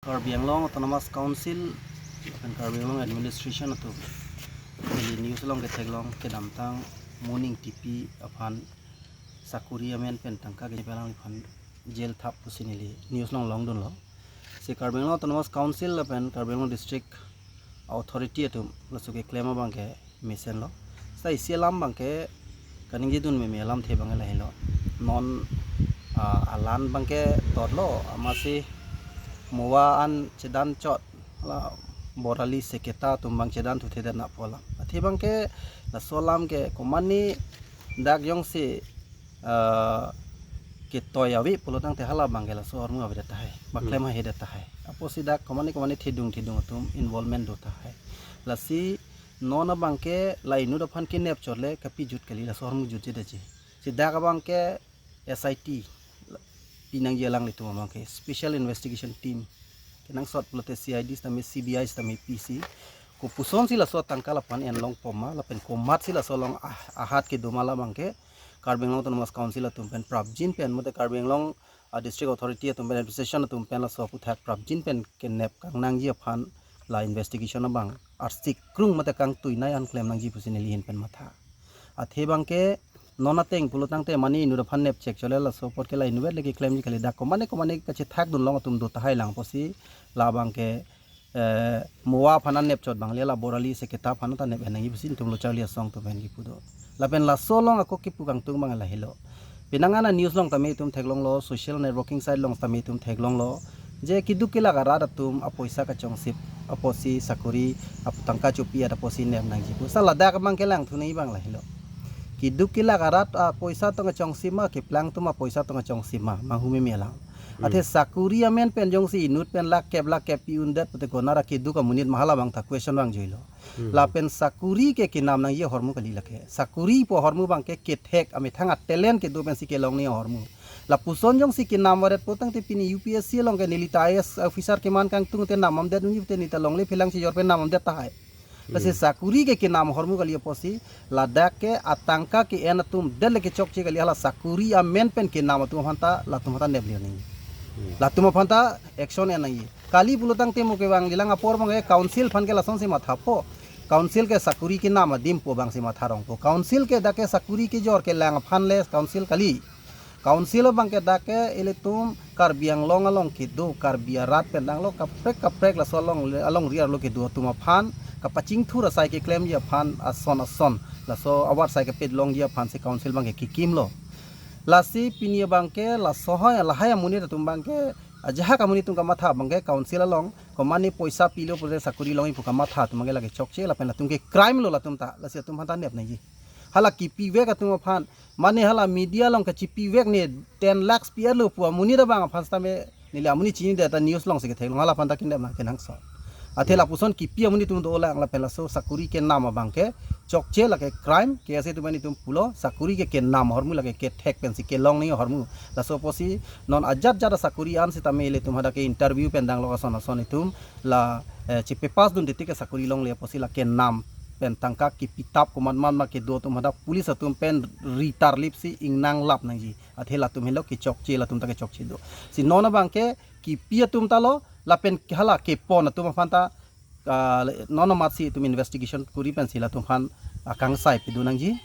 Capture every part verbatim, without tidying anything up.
Karbi Anglong Autonomous Council lapen Karbi Anglong Administration atum neli news along ketheklong kedamtang Moning T P aphan sakuri amen pen tangka kepalang aphan jail thap pusi neli news along longdunlo. Si Karbi Anglong Autonomous Council lapen Karbi Anglong District Authority atum laso keklem abangke mesenlo. Sa isi alam abangke kaningjedun meme alamthe abangke lahelo. Non, ah, alan abangke totlo, amatsi moa an chedan chot, la Borali Seketa atum abang chedan thuthedet na pu alam. Athe abangke laso alam ke komane dak jongsi, ah, ketoi ave pulo tangte hala abangke laso ahormu avedet tahai, baklem Hmm. haihedet tahai. Apotsi dak komane komane thedung thedung atum involvement do tahai. Lasi non abangke la inut aphan kenep chot le kapejut kali, laso ahormu jutjedetji. Si dak abangke S I T pinangji alanglitum abangke, Special Investigation Team kenangsot pulote C I D sitame C B I sitame P C. Kopusonsi laso tangka laphan enlong poma lapen komatsi laso along ah-, ahat kedo ma la abangke Karbi Anglong Autonomous Council atum pen prapjin pen mate Karbi Anglong, ah, District Authority atum pen, Administration atum pen laso aputhak prapjin pen kenep kangnangji aphan la investigation abang arsik krung mate kangtui nai an klem nangji pusi neli ahin pen matha. Athe abangke non ateng pulo tangte mane inut aphan nep chek chot le laso apot ke la inutvet le keklemji kali, dak komane komane kachethakdun long atum do tahai lang apotsi la abangke, eh, moa aphan an nep chot abang le la Borali Seketa aphan ta nep en nangji pusi netum lo charli asong atum pen kipu do. Lapen laso along ako kipu kangtung abang lahelo. Penang an a news along tame itum theklonglo, social networking site along tame itum theklonglo, je keduk kelak arat atum apoisa kachongsip apotsi sakuri, ap-, tangka chopi-et apotsi nep nangji pu. Sa ladak abangke langthu nangji abang lahelo. Keduk kelak arat apoisa tong kachongsip ma, keplang atum apoisa tong kachongsip ma, manghu meme alam. Hmm. Athe sakuri amen pen jongsi inut pen lakh kep lakh kep pi-undet pute konat akeduk amonit ma hala abang ta question abang juilo. Hmm. Lapen sakuri ke kenam nangji ahormu kali lake. Sakuri pu ahormu abangke kethek amethang a-talent kedo pensi kelong nangji ahormu. Lapuson jongsi kenam varet po tangte pini U P S C along ke neli ta I A S officer keman kangtung te nam amdet nangji te neli ta longle phelang chejor pen nam amdet tahai. Lasi Hmm. sakuri ke kenam ahormu kali apotsi ladak ke atangka ke-en atum det le kechokche kali, hala sakuri amen pen kenam atum aphan ta latum aphan ta nep lir nangji. Hmm. Latum aphan ta action en nangji. Kali pulo tangte mo kevang lilang apor abangke council aphan ke lasonsi mathapo. Council ke sakuri kenam adim pu abangsi matha rongpo. Council ke dak ke sakuri kejor kelang aphan le council kali. Council abangke dak ke ilitum Karbi Anglong along kedo, Karbi arat pen danglo kaprek kaprek laso along, alongri arlo kedo atum aphan kapachingthur asai keklemji aphan ason ason, laso award asai kapedlongji aphansi council abangke kekimlo. Lasi pini abangke laso hai lahai amonit atum abangke, ajahak amonit atum kamatha abangke council along komane poisa pilo pute sakuri longji pu kamatha atum abangke lake chokche lapen latum ke crime lo latum ta, lasi atum aphan ta nep nangji. Hala kipivek atum aphan, mane hala media along kachipivek ne ten lakhs pi-etlo pu amonit abang aphan sitame neli amonit chinidet ta news alongsi ketheklong, hala aphan ta kenep nang kenangsot. Athe Hmm. lapuson kipi amonit atum dolang lapen laso sakuri kenam abangke chokche lake crime, K S A atum pen itum pulo, sakuri ke kenam ahormu lake kethek pensi kelong nangji ahormu. Laso apotsi non ajat jat asakuri an sitame ilitum hadak ke interview pen danglo ason ason itum la, eh, chepepasdun titi ke sakuri longle apotsi la kenam pen tangka kipitap komat mat ma kedo atum hadak police atum pen ritarlipsi ingnang lap nangji. Athe latum henlo kechokche, latum ta kechokche do. Si non abangke kipi atum ta lo, lapen hala kepon atum aphan ta, ah, non amatsi itum investigation kuri pensi latum aphan akangsai pidun nangji.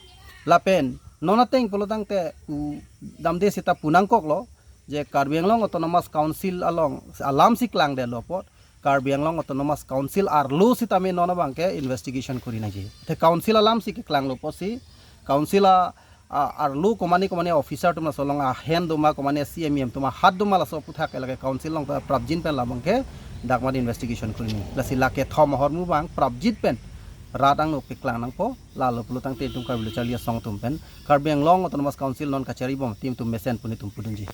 Lapen non ateng pulo tangte u damde seta pu nangkoklo, je Karbi Anglong Autonomous Council along alamsi klangdetlo apot Karbi Anglong Autonomous Council arlo sitame non abangke investigation kuri nangji. Te council alamsi keklanglo apotsi council a, a, arlo komane komane officer atum laso along ahen doma, komane C M E M atum ahat doma, laso aputhak ke lake council along ta prapjin pen la abangke dak mat investigation kuri nangji. Lasi lake thom ahormu abang prapjin pen rat angno peklang nangpo, lalo pulo tangte itum Karbi Lo Charli Asong atum pen Karbi Anglong Autonomous Council non kachari bom atum mesen pu netum pudunji.